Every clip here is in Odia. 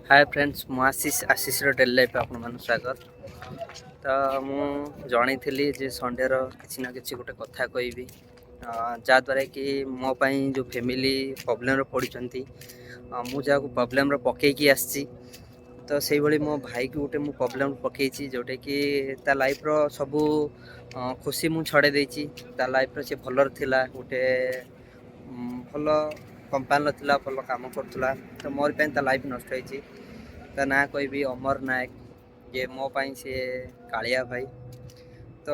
ହାଏ ଫ୍ରେଣ୍ଡସ୍, ମୁଁ ଆଶିଷ, ଆଶିଷର ଡେଲି ଲାଇଫ୍ ଆପଣମାନଙ୍କୁ ସ୍ୱାଗତ। ତ ମୁଁ ଜଣେଇଥିଲି ଯେ ସଣ୍ଡେର କିଛି ନା କିଛି ଗୋଟେ କଥା କହିବି, ଯାହାଦ୍ୱାରା କି ମୋ ପାଇଁ ଯେଉଁ ଫ୍ୟାମିଲି ପ୍ରୋବ୍ଲେମ୍ରେ ପଡ଼ିଛନ୍ତି, ମୁଁ ଯାହାକୁ ପ୍ରୋବ୍ଲେମ୍ରେ ପକେଇକି ଆସିଛି, ତ ସେଇଭଳି ମୋ ଭାଇକୁ ଗୋଟେ ମୁଁ ପ୍ରୋବ୍ଲେମ୍ ପକେଇଛି, ଯେଉଁଟାକି ତା ଲାଇଫ୍ର ସବୁ ଖୁସି ମୁଁ ଛଡ଼େଇ ଦେଇଛି। ତା ଲାଇଫ୍ର ସେ ଭଲରେ ଥିଲା, ଗୋଟେ ଭଲ କମ୍ପାନୀର ଥିଲା, ଭଲ କାମ କରୁଥିଲା, ତ ମୋରି ପାଇଁ ତା ଲାଇଫ୍ ନଷ୍ଟ ହେଇଛି। ତା ନାଁ କହିବି ଅମର ନାୟକ, ଯେ ମୋ ପାଇଁ ସିଏ କାଳିଆ ଭାଇ। ତ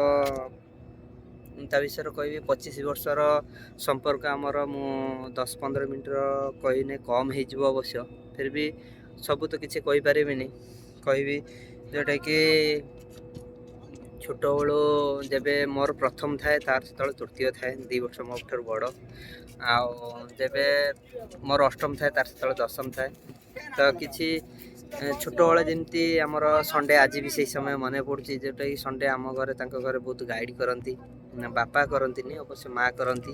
ତା ବିଷୟରେ କହିବି, 25 ବର୍ଷର ସମ୍ପର୍କ ଆମର। ମୁଁ 10-15 ମିନିଟ୍ର କହିନେ କମ୍ ହେଇଯିବ ଅବଶ୍ୟ, ଫିର୍ ବି ସବୁ ତ କିଛି କହିପାରିବିନି। କହିବି ଯେଉଁଟାକି ଛୋଟବେଳୁ ଯେବେ ମୋର ପ୍ରଥମ ଥାଏ, ତାର ସେତେବେଳେ ତୃତୀୟ ଥାଏ, 2 ବର୍ଷ ମୋ ଠାରୁ ବଡ଼। ଆଉ ଯେବେ ମୋର ଅଷ୍ଟମ ଥାଏ, ତାର ସେତେବେଳେ ଦଶମ ଥାଏ। ତ କିଛି ଛୋଟବେଳେ ଯେମିତି ଆମର ସଣ୍ଡେ, ଆଜି ବି ସେଇ ସମୟ ମନେ ପଡ଼ୁଛି, ଯେଉଁଟାକି ସଣ୍ଡେ ଆମ ଘରେ ତାଙ୍କ ଘରେ ବହୁତ ଗାଇଡ଼ କରନ୍ତି। ବାପା କରନ୍ତିନି ଅବଶ୍ୟ, ମା କରନ୍ତି।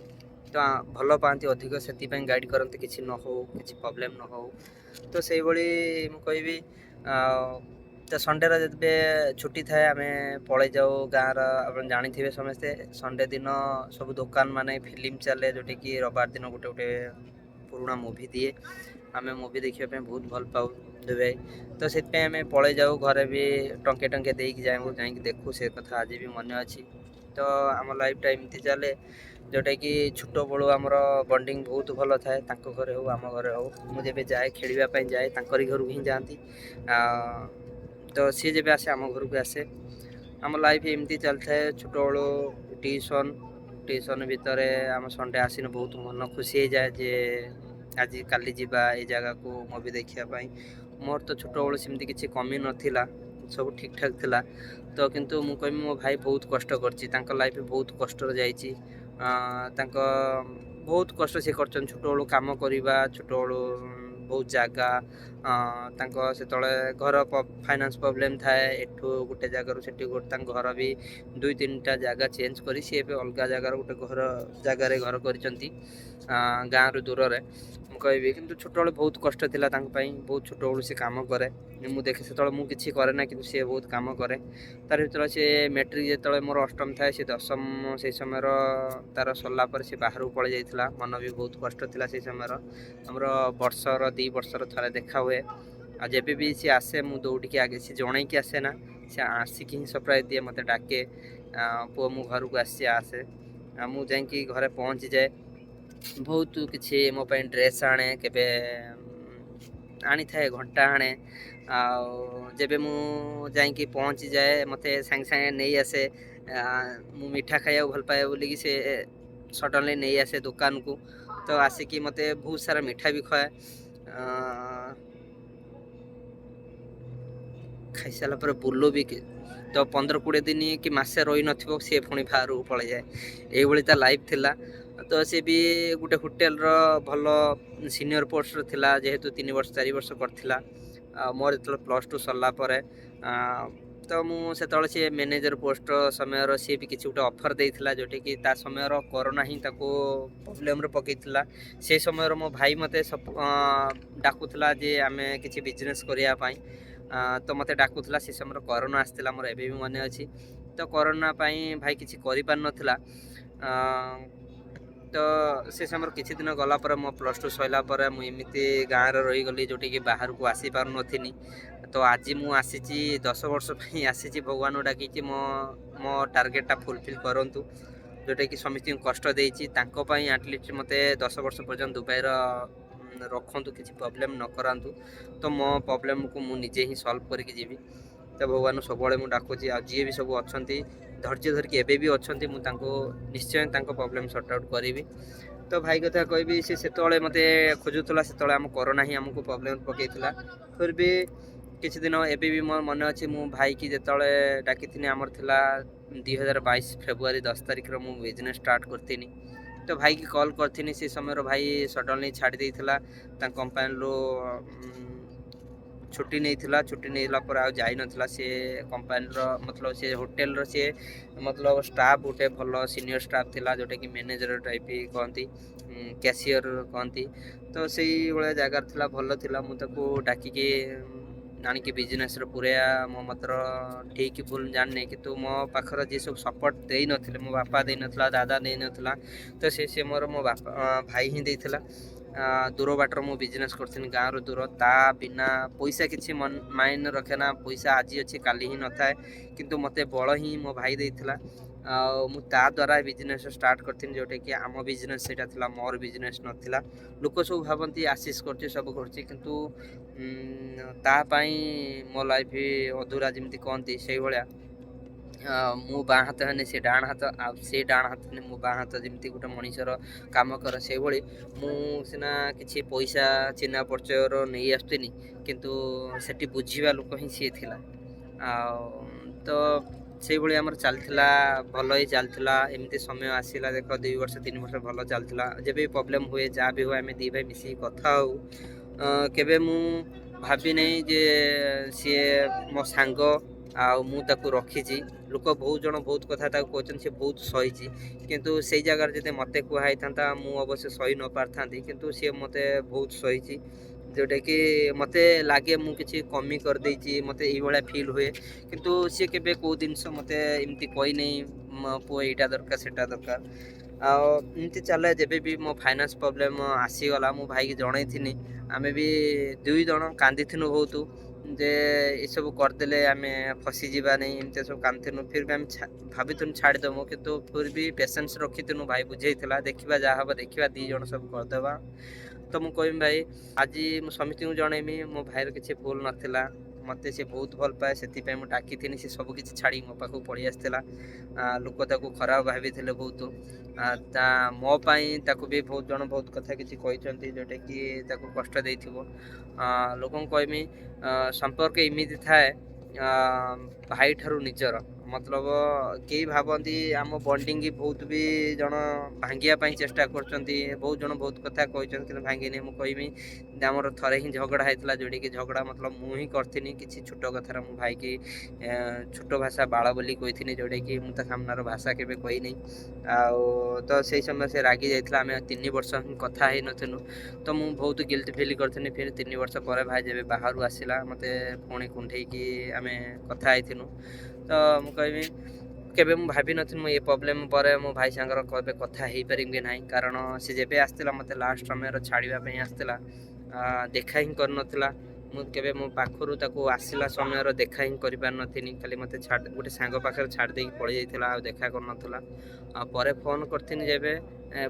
ତ ଭଲ ପାଆନ୍ତି ଅଧିକ, ସେଥିପାଇଁ ଗାଇଡ଼ କରନ୍ତି, କିଛି ନ ହଉ, କିଛି ପ୍ରୋବ୍ଲେମ୍ ନ ହଉ। ତ ସେଇଭଳି ମୁଁ କହିବି, ତ ସଣ୍ଡେର ଯେବେ ଛୁଟି ଥାଏ, ଆମେ ପଳେଇ ଯାଉ ଗାଁର। ଆପଣ ଜାଣିଥିବେ ସମସ୍ତେ, ସଣ୍ଡେ ଦିନ ସବୁ ଦୋକାନ ମାନେ ଫିଲ୍ମ ଚାଲେ, ଯେଉଁଟାକି ରବିବାର ଦିନ ଗୋଟେ ଗୋଟେ ପୁରୁଣା ମୁଭି ଦିଏ। ଆମେ ମୁଭି ଦେଖିବା ପାଇଁ ବହୁତ ଭଲ ପାଉ ଦୁଇ ଭାଇ, ତ ସେଥିପାଇଁ ଆମେ ପଳେଇ ଯାଉ। ଘରେ ବି ଟଙ୍କେ ଟଙ୍କେ ଦେଇକି ଯାଉ, ଯାଇକି ଦେଖୁ। ସେ କଥା ଆଜି ବି ମନେ ଅଛି। ତ ଆମ ଲାଇଫ୍ଟା ଏମିତି ଚାଲେ, ଯେଉଁଟାକି ଛୋଟବେଳୁ ଆମର ବଣ୍ଡିଙ୍ଗ ବହୁତ ଭଲ ଥାଏ। ତାଙ୍କ ଘରେ ହଉ, ଆମ ଘରେ ହଉ, ମୁଁ ଯେବେ ଯାଏ ଖେଳିବା ପାଇଁ ଯାଏ, ତାଙ୍କରି ଘରକୁ ହିଁ ଯାଆନ୍ତି। ତ ସିଏ ଯେବେ ଆସେ, ଆମ ଘରକୁ ଆସେ। ଆମ ଲାଇଫ୍ ଏମିତି ଚାଲିଥାଏ। ଛୋଟବେଳୁ ଟିଉସନ୍ ଭିତରେ ଆମ ସଣ୍ଡେ ଆସିନେ ବହୁତ ମନ ଖୁସି ହେଇଯାଏ ଯେ ଆଜି କାଲି ଯିବା ଏଇ ଜାଗାକୁ ମୁଭି ଦେଖିବା ପାଇଁ। ମୋର ତ ଛୋଟବେଳୁ ସେମିତି କିଛି କମି ନଥିଲା, ସବୁ ଠିକ୍ଠାକ୍ ଥିଲା। ତ କିନ୍ତୁ ମୁଁ କହିବି ମୋ ଭାଇ ବହୁତ କଷ୍ଟ କରିଛି, ତାଙ୍କ ଲାଇଫ୍ ବହୁତ କଷ୍ଟରେ ଯାଇଛି। ତାଙ୍କ ବହୁତ କଷ୍ଟ ସେ କରିଛନ୍ତି। ଛୋଟବେଳୁ କାମ କରିବା, ଛୋଟବେଳୁ ବହୁତ ଜାଗା, ତାଙ୍କ ସେତେବେଳେ ଘର ଫାଇନାନ୍ସ ପ୍ରୋବ୍ଲେମ୍ ଥାଏ। ଏଠୁ ଗୋଟେ ଜାଗାରୁ ସେଠି ଗୋଟେ, ତାଙ୍କ ଘର ବି 2-3ଟା ଜାଗା ଚେଞ୍ଜ କରି ସିଏ ଏବେ ଅଲଗା ଜାଗାର ଗୋଟେ ଘର ଜାଗାରେ ଘର କରିଛନ୍ତି, ଗାଁରୁ ଦୂରରେ ମୁଁ କହିବି। କିନ୍ତୁ ଛୋଟବେଳୁ ବହୁତ କଷ୍ଟ ଥିଲା ତାଙ୍କ ପାଇଁ। ବହୁତ ଛୋଟବେଳୁ ସେ କାମ କରେ, ମୁଁ ଦେଖେ। ସେତେବେଳେ ମୁଁ କିଛି କରେ ନା, କିନ୍ତୁ ସିଏ ବହୁତ କାମ କରେ। ତାର ଭିତରେ ସେ ମେଟ୍ରିକ୍ ଯେତେବେଳେ ମୋର ଅଷ୍ଟମ ଥାଏ, ସେ ଦଶମ ସେଇ ସମୟର ତାର ସରିଲା ପରେ ସେ ବାହାରକୁ ପଳେଇ ଯାଇଥିଲା। ମନ ବି ବହୁତ କଷ୍ଟ ଥିଲା ସେଇ ସମୟର। ଆମର ବର୍ଷର 2 ବର୍ଷର ଥରେ ଦେଖା ହୁଏ। ଆଉ ଯେବେ ବି ସିଏ ଆସେ, ମୁଁ ଦୌଡ଼ିକି ଆଗେ, ସେ ଜଣେଇକି ଆସେ ନା, ସେ ଆସିକି ହିଁ ସରପ୍ରାଇଜ୍ ଦିଏ, ମୋତେ ଡାକେ, ପୁଅ ମୁଁ ଘରକୁ ଆସିଛି ଆସେ। ଆଉ ମୁଁ ଯାଇକି ଘରେ ପହଞ୍ଚିଯାଏ। ବହୁତ କିଛି ମୋ ପାଇଁ ଡ୍ରେସ୍ ଆଣେ, କେବେ ଆଣିଥାଏ, ଘଣ୍ଟା ଆଣେ। ଆଉ ଯେବେ ମୁଁ ଯାଇକି ପହଞ୍ଚିଯାଏ, ମୋତେ ସାଙ୍ଗେ ସାଙ୍ଗେ ନେଇ ଆସେ। ମୁଁ ମିଠା ଖାଇବାକୁ ଭଲ ପାଏ ବୋଲିକି ସେ ସଡ଼ନଲି ନେଇ ଆସେ ଦୋକାନକୁ। ତ ଆସିକି ମୋତେ ବହୁତ ସାରା ମିଠା ବି ଖୁଆଏ। ଖାଇସାରିଲା ପରେ ବୁଲୁ ବି। ତ 15-20 ଦିନ କି ମାସେ ରହିନଥିବ, ସିଏ ପୁଣି ବାହାରକୁ ପଳେଇଯାଏ। ଏଇଭଳି ତା ଲାଇଫ୍ ଥିଲା। ତ ସେ ବି ଗୋଟେ ହୋଟେଲର ଭଲ ସିନିୟର ପୋଷ୍ଟରେ ଥିଲା, ଯେହେତୁ 3 ବର୍ଷ 4 ବର୍ଷ କରିଥିଲା। ଆଉ ମୋର ଯେତେବେଳେ +2 ସରିଲା ପରେ, ତ ମୁଁ ସେତେବେଳେ ସିଏ ମ୍ୟାନେଜର ପୋଷ୍ଟର ସମୟର ସିଏ ବି କିଛି ଗୋଟେ ଅଫର୍ ଦେଇଥିଲା, ଯେଉଁଟାକି ତା ସମୟର କରୋନା ହିଁ ତାକୁ ପ୍ରୋବ୍ଲେମ୍ରେ ପକେଇଥିଲା। ସେ ସମୟର ମୋ ଭାଇ ମୋତେ ଡାକୁଥିଲା ଯେ ଆମେ କିଛି ବିଜନେସ୍ କରିବା ପାଇଁ। ତ ମୋତେ ଡାକୁଥିଲା। ସେ ସମୟରେ କରୋନା ଆସିଥିଲା, ମୋର ଏବେ ବି ମନେ ଅଛି। ତ କରୋନା ପାଇଁ ଭାଇ କିଛି କରିପାରିନଥିଲା। ତ ସେ ସମୟରେ କିଛି ଦିନ ଗଲା ପରେ, ମୋ +2 ସରିଲା ପରେ ମୁଁ ଏମିତି ଗାଁରେ ରହିଗଲି, ଯେଉଁଠିକି ବାହାରକୁ ଆସିପାରୁନଥିଲି। ତ ଆଜି ମୁଁ ଆସିଛି, 10 ବର୍ଷ ପାଇଁ ଆସିଛି। ଭଗବାନଙ୍କୁ ଡାକିଛି ମୋ ଟାର୍ଗେଟଟା ଫୁଲଫିଲ୍ କରନ୍ତୁ, ଯେଉଁଟାକି ସମସ୍ତଙ୍କୁ କଷ୍ଟ ଦେଇଛି। ତାଙ୍କ ପାଇଁ ଆଟଲିଷ୍ଟ ମୋତେ 10 ବର୍ଷ ପର୍ଯ୍ୟନ୍ତ ଦୁବାଇର ରଖନ୍ତୁ, କିଛି ପ୍ରୋବ୍ଲେମ୍ ନ କରାନ୍ତୁ। ତ ମୋ ପ୍ରୋବ୍ଲେମ୍କୁ ମୁଁ ନିଜେ ହିଁ ସଲ୍ଭ କରିକି ଯିବି। ତ ଭଗବାନଙ୍କୁ ସବୁବେଳେ ମୁଁ ଡାକୁଛି। ଆଉ ଯିଏ ବି ସବୁ ଅଛନ୍ତି ଧୈର୍ଯ୍ୟ ଧରିକି ଏବେ ବି ଅଛନ୍ତି, ମୁଁ ତାଙ୍କୁ ନିଶ୍ଚୟ ତାଙ୍କ ପ୍ରୋବ୍ଲେମ୍ ସର୍ଟ ଆଉଟ୍ କରିବି। ତ ଭାଇ କଥା କହିବି, ସେ ସେତେବେଳେ ମୋତେ ଖୋଜୁଥିଲା, ସେତେବେଳେ ଆମ କରୋନା ହିଁ ଆମକୁ ପ୍ରୋବ୍ଲେମ୍ ପକେଇଥିଲା। ଫିର୍ ବି କିଛି ଦିନ ଏବେ ବି ମୋର ମନେ ଅଛି, ମୁଁ ଭାଇକି ଯେତେବେଳେ ଡାକିଥିଲି, ଆମର ଥିଲା 2022 ଫେବୃଆରୀ 10 ତାରିଖର ମୁଁ ବିଜନେସ୍ ଷ୍ଟାର୍ଟ କରିଥିଲି। ତ ଭାଇକି କଲ୍ କରିଥିଲି, ସେ ସମୟର ଭାଇ ସଡ଼ନଲି ଛାଡ଼ି ଦେଇଥିଲା ତାଙ୍କ କମ୍ପାନୀରୁ। ଛୁଟି ନେଇଥିଲା। ଛୁଟି ନେଲା ପରେ ଆଉ ଯାଇନଥିଲା। ସିଏ କମ୍ପାନୀର, ମତଲବ ସେ ହୋଟେଲର ସିଏ ମତଲବ ଷ୍ଟାଫ୍, ଗୋଟେ ଭଲ ସିନିୟର ଷ୍ଟାଫ୍ ଥିଲା, ଯେଉଁଟାକି ମ୍ୟାନେଜର ଟାଇପ୍ କହନ୍ତି, କ୍ୟାସିୟର କହନ୍ତି। ତ ସେଇଭଳିଆ ଜାଗାରେ ଥିଲା, ଭଲ ଥିଲା। ମୁଁ ତାକୁ ଡାକିକି ଆଣିକି ବିଜନେସ୍ରେ ପୁରେଇବା ମୋ ମତର ଠିକ୍ ଭୁଲ ଜାଣିନି, କିନ୍ତୁ ମୋ ପାଖରେ ଯିଏ ସବୁ ସପୋର୍ଟ ଦେଇନଥିଲେ, ମୋ ବାପା ଦେଇନଥିଲା, ଦାଦା ଦେଇନଥିଲା, ତ ସେ ମୋର ମୋ ବାପା ଭାଇ ହିଁ ଦେଇଥିଲା। ଦୂର ବାଟରେ ମୁଁ ବିଜନେସ୍ କରିଥିଲି, ଗାଁରୁ ଦୂର। ତା ବିନା ପଇସା କିଛି ମାଇଣ୍ଡ ରଖେନା। ପଇସା ଆଜି ଅଛି, କାଲି ହିଁ ନଥାଏ, କିନ୍ତୁ ମୋତେ ବଳ ହିଁ ମୋ ଭାଇ ଦେଇଥିଲା ଆଉ ମୁଁ ତା ଦ୍ୱାରା ବିଜନେସ୍ ଷ୍ଟାର୍ଟ କରିଥିଲି, ଯେଉଁଟାକି ଆମ ବିଜନେସ୍ ସେଇଟା ଥିଲା, ମୋର ବିଜନେସ୍ ନଥିଲା। ଲୋକ ସବୁ ଭାବନ୍ତି ଆଶିଷ କରୁଛି, ସବୁ କରୁଛି, କିନ୍ତୁ ତା ପାଇଁ ମୋ ଲାଇଫ୍ ଅଧୁରା ଯେମିତି କହନ୍ତି ସେଇଭଳିଆ। ମୁଁ ବାଁ ହାତ ହେଲେ ସେ ଡାହାଣ ହାତ, ଆଉ ସେ ଡାହାଣ ହାତ ହେଲେ ମୁଁ ବାଁ ହାତ, ଯେମିତି ଗୋଟେ ମଣିଷର କାମ କରେ ସେଇଭଳି। ମୁଁ ସିନା କିଛି ପଇସା ଚିହ୍ନା ପରିଚୟର ନେଇ ଆସୁଥିନି, କିନ୍ତୁ ସେଠି ବୁଝିବା ଲୋକ ହିଁ ସିଏ ଥିଲା। ଆଉ ତ ସେଇଭଳି ଆମର ଚାଲିଥିଲା, ଭଲ ହିଁ ଚାଲିଥିଲା। ଏମିତି ସମୟ ଆସିଲା, ଦେଖ, 2 ବର୍ଷ 3 ବର୍ଷ ଭଲ ଚାଲିଥିଲା। ଯେବେ ବି ପ୍ରୋବ୍ଲେମ୍ ହୁଏ, ଯାହା ବି ହୁଏ, ଆମେ ଦୁଇ ଭାଇ ମିଶିକି କଥା ହଉ। କେବେ ମୁଁ ଭାବିନେଇ ଯେ ସିଏ ମୋ ସାଙ୍ଗ ଆଉ ମୁଁ ତାକୁ ରଖିଛି। ଲୋକ ବହୁତ ଜଣ ବହୁତ କଥା ତାକୁ କହୁଛନ୍ତି, ସେ ବହୁତ ସହିଛି। କିନ୍ତୁ ସେଇ ଜାଗାରେ ଯଦି ମୋତେ କୁହା ହେଇଥାନ୍ତା, ମୁଁ ଅବଶ୍ୟ ସହି ନ ପାରିଥାନ୍ତି, କିନ୍ତୁ ସିଏ ମୋତେ ବହୁତ ସହିଛି, ଯେଉଁଟାକି ମୋତେ ଲାଗେ ମୁଁ କିଛି କମି କରିଦେଇଛି। ମୋତେ ଏଇଭଳିଆ ଫିଲ୍ ହୁଏ, କିନ୍ତୁ ସିଏ କେବେ କେଉଁ ଜିନିଷ ମୋତେ ଏମିତି କହିନେଇ, ମୋ ପୁଅ ଏଇଟା ଦରକାର, ସେଇଟା ଦରକାର। ଆଉ ଏମିତି ଚାଲେ। ଯେବେ ବି ମୋ ଫାଇନାନ୍ସ ପ୍ରୋବ୍ଲେମ୍ ଆସିଗଲା, ମୁଁ ଭାଇକି ଜଣେଇଥିନି। ଆମେ ବି ଦୁଇ ଜଣ କାନ୍ଦିଥିନୁ ବହୁତ ଯେ ଏସବୁ କରିଦେଲେ ଆମେ ଫସିଯିବା ନାହିଁ, ଏମିତି ସବୁ କାନ୍ଦିଥିନୁ। ଫିର୍ ବି ଆମେ ଭାବିଥିନୁ ଛାଡ଼ିଦେମୁ, କିନ୍ତୁ ଫିର୍ ବି ପେସେନ୍ସ ରଖିଥିନୁ। ଭାଇ ବୁଝେଇଥିଲା, ଦେଖିବା, ଯାହା ହେବ ଦେଖିବା, ଦୁଇ ଜଣ ସବୁ କରିଦେବା। ତ ମୁଁ କହିବି ଭାଇ, ଆଜି ମୁଁ ସମସ୍ତଙ୍କୁ ଜଣେଇମି, ମୋ ଭାଇର କିଛି ଭୁଲ ନଥିଲା। ମୋତେ ସେ ବହୁତ ଭଲ ପାଏ, ସେଥିପାଇଁ ମୁଁ ଡାକିଥିଲି। ସେ ସବୁ କିଛି ଛାଡ଼ିକି ମୋ ପାଖକୁ ପଳେଇ ଆସିଥିଲା। ଲୋକ ତାକୁ ଖରାପ ଭାବିଥିଲେ ବହୁତ। ତା ମୋ ପାଇଁ ତାକୁ ବି ବହୁତ ଜଣ ବହୁତ କଥା କିଛି କହିଛନ୍ତି, ଯେଉଁଟାକି ତାକୁ କଷ୍ଟ ଦେଇଥିବ। ଲୋକଙ୍କୁ କହିମି, ସମ୍ପର୍କ ଏମିତି ଥାଏ ଭାଇଠାରୁ ନିଜର। ମତଲବ କେହି ଭାବନ୍ତି ଆମ ବଣ୍ଡିଙ୍ଗ, ବହୁତ ବି ଜଣ ଭାଙ୍ଗିବା ପାଇଁ ଚେଷ୍ଟା କରୁଛନ୍ତି। ବହୁତ ଜଣ ବହୁତ କଥା କହିଛନ୍ତି, କିନ୍ତୁ ଭାଙ୍ଗିନି। ମୁଁ କହିବି, ଆମର ଥରେ ହିଁ ଝଗଡ଼ା ହେଇଥିଲା, ଯେଉଁଟାକି ଝଗଡ଼ା ମତଲବ ମୁଁ ହିଁ କରିଥିନି। କିଛି ଛୋଟ କଥାରେ ମୁଁ ଭାଇକି ଛୋଟ ଭାଷା ବାଳ ବୋଲି କହିଥିନି, ଯେଉଁଟାକି ମୁଁ ତା ସାମ୍ନାର ଭାଷା କେବେ କହିନି। ଆଉ ତ ସେଇ ସମୟରେ ସେ ରାଗି ଯାଇଥିଲା। ଆମେ 3 ବର୍ଷ ହିଁ କଥା ହେଇନଥିଲୁ। ତ ମୁଁ ବହୁତ ଗିଲ୍ଟ ଫିଲ୍ କରିଥିଲି। ଫିର୍ 3 ବର୍ଷ ପରେ ଭାଇ ଯେବେ ବାହାରୁ ଆସିଲା, ମୋତେ ପୁଣି କୁଣ୍ଢେଇକି ଆମେ କଥା ହେଇଥିନୁ। ତ ମୁଁ କହିବି, କେବେ ମୁଁ ଭାବିନଥିଲି ମୁଁ ଏ ପ୍ରୋବ୍ଲେମ୍ ପରେ ମୋ ଭାଇ ସାଙ୍ଗର କେବେ କଥା ହେଇପାରିବି କି ନାହିଁ, କାରଣ ସେ ଯେବେ ଆସିଥିଲା, ମୋତେ ଲାଷ୍ଟ ସମୟରେ ଛାଡ଼ିବା ପାଇଁ ଆସିଥିଲା, ଦେଖା ହିଁ କରିନଥିଲା। ମୁଁ କେବେ ମୋ ପାଖରୁ ତାକୁ ଆସିଲା ସମୟର ଦେଖା ହିଁ କରିପାରିନଥିଲି। ଖାଲି ମୋତେ ଛାଡ଼ି ଗୋଟେ ସାଙ୍ଗ ପାଖରେ ଛାଡ଼ି ଦେଇକି ପଳେଇ ଯାଇଥିଲା, ଆଉ ଦେଖା କରିନଥିଲା। ଆଉ ପରେ ଫୋନ୍ କରିଥିନି ଯେବେ,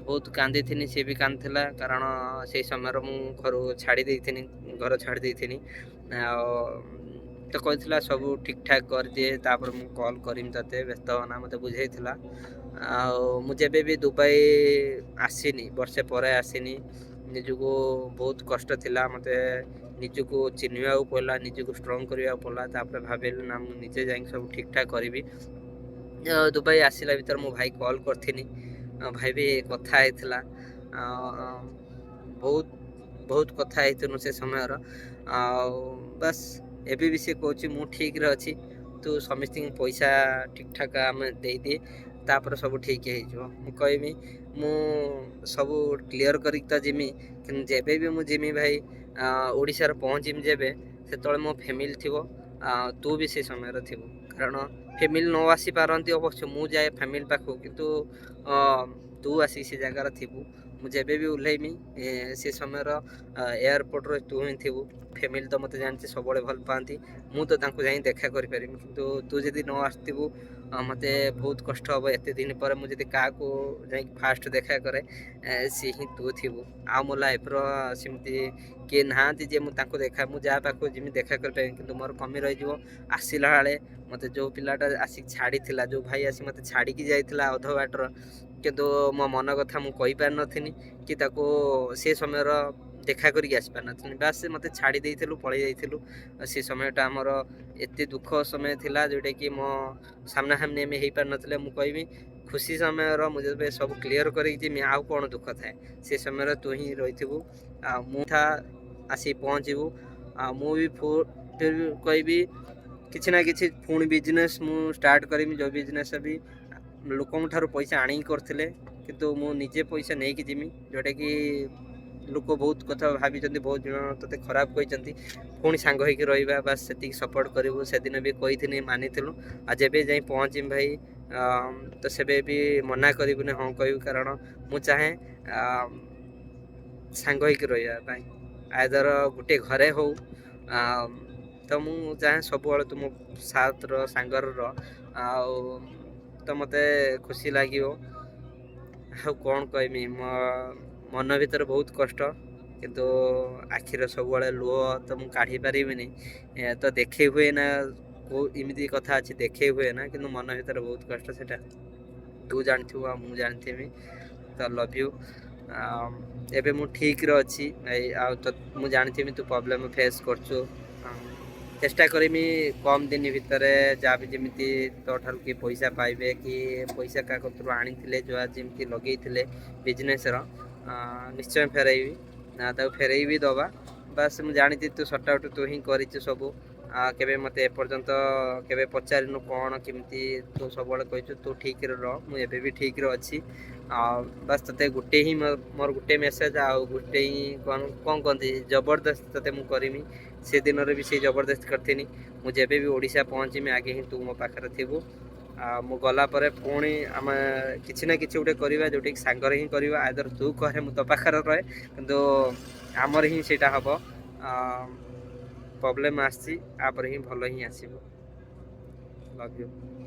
ବହୁତ କାନ୍ଦିଥିନି, ସିଏ ବି କାନ୍ଦିଥିଲା, କାରଣ ସେଇ ସମୟରେ ମୁଁ ଘରୁ ଛାଡ଼ି ଦେଇଥିନି, ଘର ଛାଡ଼ି ଦେଇଥିନି। ଆଉ ତ କହିଥିଲା, ସବୁ ଠିକ୍ଠାକ୍ କରିଦିଏ, ତାପରେ ମୁଁ କଲ୍ କରିମି ତୋତେ, ବ୍ୟସ୍ତ ହନା, ମୋତେ ବୁଝେଇଥିଲା। ଆଉ ମୁଁ ଯେବେ ବି ଦୁବାଇ ଆସିନି, ବର୍ଷେ ପରେ ଆସିନି, ନିଜକୁ ବହୁତ କଷ୍ଟ ଥିଲା। ମୋତେ ନିଜକୁ ଚିହ୍ନିବାକୁ ପଡ଼ିଲା, ନିଜକୁ ଷ୍ଟ୍ରଙ୍ଗ କରିବାକୁ ପଡ଼ିଲା। ତାପରେ ଭାବିଲି, ନା, ମୁଁ ନିଜେ ଯାଇକି ସବୁ ଠିକ୍ଠାକ୍ କରିବି। ଦୁବାଇ ଆସିଲା ଭିତରେ ମୁଁ ଭାଇ କଲ୍ କରିଥିନି, ଭାଇ ବି କଥା ହେଇଥିଲା। ବହୁତ ବହୁତ କଥା ହେଇଥିନୁ ସେ ସମୟର। ଆଉ ବାସ୍, ଏବେ ବି ସେ କହୁଛି, ମୁଁ ଠିକ୍ରେ ଅଛି, ତୁ ସମସ୍ତଙ୍କୁ ପଇସା ଠିକ୍ଠାକ୍ ଆମେ ଦେଇଦିଏ, ତାପରେ ସବୁ ଠିକ୍ ହେଇଯିବ। ମୁଁ କହିବି, ମୁଁ ସବୁ କ୍ଲିଅର୍ କରିକି ତ ଯିମି, କିନ୍ତୁ ଯେବେ ବି ମୁଁ ଯିମି ଭାଇ, ଓଡ଼ିଶାରେ ପହଞ୍ଚିମି ଯେବେ, ସେତେବେଳେ ମୋ ଫ୍ୟାମିଲି ଥିବ, ତୁ ବି ସେ ସମୟରେ ଥିବୁ। କାରଣ ଫ୍ୟାମିଲି ନ ଆସିପାରନ୍ତି, ଅବଶ୍ୟ ମୁଁ ଯାଏ ଫ୍ୟାମିଲି ପାଖକୁ, କିନ୍ତୁ ତୁ ଆସିକି ସେ ଜାଗାରେ ଥିବୁ। ମୁଁ ଯେବେ ବି ଓହ୍ଲେଇମି, ସେ ସମୟର ଏୟାରପୋର୍ଟରେ ତୁ ହିଁ ଥିବୁ। ଫ୍ୟାମିଲି ତ ମୋତେ ଜାଣିଛି, ସବୁବେଳେ ଭଲ ପାଆନ୍ତି, ମୁଁ ତ ତାଙ୍କୁ ଯାଇ ଦେଖା କରିପାରିବି, କିନ୍ତୁ ତୁ ଯଦି ନ ଆସିଥିବୁ, ମୋତେ ବହୁତ କଷ୍ଟ ହେବ। ଏତେ ଦିନ ପରେ ମୁଁ ଯଦି କାହାକୁ ଯାଇକି ଫାଷ୍ଟ ଦେଖା କରେ, ସିଏ ହିଁ ତୁ ଥିବୁ। ଆଉ ମୋ ଲାଇଫ୍ର ସେମିତି କିଏ ନାହାନ୍ତି ଯେ ମୁଁ ତାଙ୍କୁ ଦେଖା, ମୁଁ ଯାହା ପାଖକୁ ଯେମିତି ଦେଖା କରିପାରିବି, କିନ୍ତୁ ମୋର କମି ରହିଯିବ। ଆସିଲା ବେଳେ ମୋତେ ଯେଉଁ ପିଲାଟା ଆସିକି ଛାଡ଼ିଥିଲା, ଯେଉଁ ଭାଇ ଆସି ମୋତେ ଛାଡ଼ିକି ଯାଇଥିଲା ଅଧ ବାଟର, କିନ୍ତୁ ମୋ ମନ କଥା ମୁଁ କହିପାରିନଥିନି କି ତାକୁ ସେ ସମୟର ଦେଖା କରିକି ଆସିପାରିନଥିଲି। ବାସ୍, ସେ ମୋତେ ଛାଡ଼ି ଦେଇଥିଲୁ, ପଳେଇ ଯାଇଥିଲୁ। ସେ ସମୟଟା ଆମର ଏତେ ଦୁଃଖ ସମୟ ଥିଲା, ଯେଉଁଟାକି ମୋ ସାମ୍ନାସାମ୍ନି ଆମେ ହେଇପାରିନଥିଲେ। ମୁଁ କହିବି, ଖୁସି ସମୟର ମୁଁ ଯେବେ ସବୁ କ୍ଲିଅର୍ କରିକି ଯିମି, ଆଉ କ'ଣ ଦୁଃଖ ଥାଏ? ସେ ସମୟରେ ତୁ ହିଁ ରହିଥିବୁ ଆଉ ମୁଁ ଥା ଆସିକି ପହଞ୍ଚିବୁ। ଆଉ ମୁଁ ବି ଫିର୍ ବି କହିବି, କିଛି ନା କିଛି ପୁଣି ବିଜନେସ୍ ମୁଁ ଷ୍ଟାର୍ଟ କରିମି, ଯେଉଁ ବିଜନେସ୍ ବି ଲୋକଙ୍କ ଠାରୁ ପଇସା ଆଣିକି କରିଥିଲେ, କିନ୍ତୁ ମୁଁ ନିଜେ ପଇସା ନେଇକି ଯିମି, ଯେଉଁଟାକି ଲୋକ ବହୁତ କଥା ଭାବିଛନ୍ତି, ବହୁତ ଜଣ ତୋତେ ଖରାପ କହିଛନ୍ତି। ପୁଣି ସାଙ୍ଗ ହେଇକି ରହିବା, ବାସ୍ ସେତିକି ସପୋର୍ଟ କରିବୁ। ସେଦିନ ବି କହିଥିନି, ମାନିଥିଲୁ। ଆଉ ଯେବେ ଯାଇ ପହଞ୍ଚିମି ଭାଇ, ତ ସେବେ ବି ମନା କରିବୁନି, ହଁ କହିବୁ। କାରଣ ମୁଁ ଚାହେଁ ସାଙ୍ଗ ହେଇକି ରହିବା ପାଇଁ, ଆଇଦର ଗୋଟେ ଘରେ ହଉ। ତ ମୁଁ ଚାହେଁ ସବୁବେଳେ ତୁମ ସାଥର ସାଙ୍ଗର ରହ, ଆଉ ତ ମୋତେ ଖୁସି ଲାଗିବ। ଆଉ କ'ଣ କହିମି, ମୋ ମନ ଭିତରେ ବହୁତ କଷ୍ଟ, କିନ୍ତୁ ଆଖିର ସବୁବେଳେ ଲୁହ ତ ମୁଁ କାଢ଼ି ପାରିବିନି। ତ ଦେଖେଇ ହୁଏ ନା, କେଉଁ ଏମିତି କଥା ଅଛି ଦେଖେଇ ହୁଏ ନା, କିନ୍ତୁ ମନ ଭିତରେ ବହୁତ କଷ୍ଟ, ସେଇଟା ତୁ ଜାଣିଥିବୁ ଆଉ ମୁଁ ଜାଣିଥିବି। ତ ଲଭ୍ you. ଏବେ ମୁଁ ଠିକ୍ରେ ଅଛି ଭାଇ, ଆଉ ତ ମୁଁ ଜାଣିଥିବି ତୁ ପ୍ରୋବ୍ଲେମ୍ ଫେସ୍ କରୁଛୁ। ଚେଷ୍ଟା କରିମି କମ୍ ଦିନ ଭିତରେ ଯାହା ବି ଯେମିତି ତୋ ଠାରୁ କି ପଇସା ପାଇବେ କି ପଇସା କାହା କତରୁ ଆଣିଥିଲେ, ଯାହା ଯେମିତି ଲଗେଇଥିଲେ ବିଜନେସ୍ର, ନିଶ୍ଚୟ ଫେରାଇବି ନା ତାକୁ ଫେରେଇ ବି ଦେବା। ବାସ୍, ମୁଁ ଜାଣିଛି ତୁ ସର୍ଟ ଆଉଟ୍ ତୁ ହିଁ କରିଛୁ ସବୁ। କେବେ ମୋତେ ଏପର୍ଯ୍ୟନ୍ତ କେବେ ପଚାରିନୁ କ'ଣ କେମିତି। ତୁ ସବୁବେଳେ କହିଛୁ ତୁ ଠିକ୍ରେ ରହ, ମୁଁ ଏବେ ବି ଠିକ୍ରେ ଅଛି। ଆଉ ବାସ୍ ତୋତେ ଗୋଟେ ହିଁ ମୋର ଗୋଟେ ମେସେଜ୍, ଆଉ ଗୋଟେ ହିଁ କ'ଣ କ'ଣ କହନ୍ତି, ଜବରଦସ୍ତ ତୋତେ ମୁଁ କରିମି। ସେ ଦିନରେ ବି ସେଇ ଜବରଦସ୍ତ କରିଥିନି। ମୁଁ ଯେବେ ବି ଓଡ଼ିଶା ପହଞ୍ଚିମି, ଆଗେ ହିଁ ତୁ ମୋ ପାଖରେ ଥିବୁ। ଆଉ ମୁଁ ଗଲା ପରେ ପୁଣି ଆମେ କିଛି ନା କିଛି ଗୋଟେ କରିବା, ଯେଉଁଟାକି ସାଙ୍ଗରେ ହିଁ କରିବା। ଆଇଦର ତୁ କରେ, ମୁଁ ତୋ ପାଖରେ ରହେ, କିନ୍ତୁ ଆମର ହିଁ ସେଇଟା ହେବ। ପ୍ରୋବ୍ଲେମ୍ ଆସିଛି, ତାପରେ ହିଁ ଭଲ ହିଁ ଆସିବ। Love you.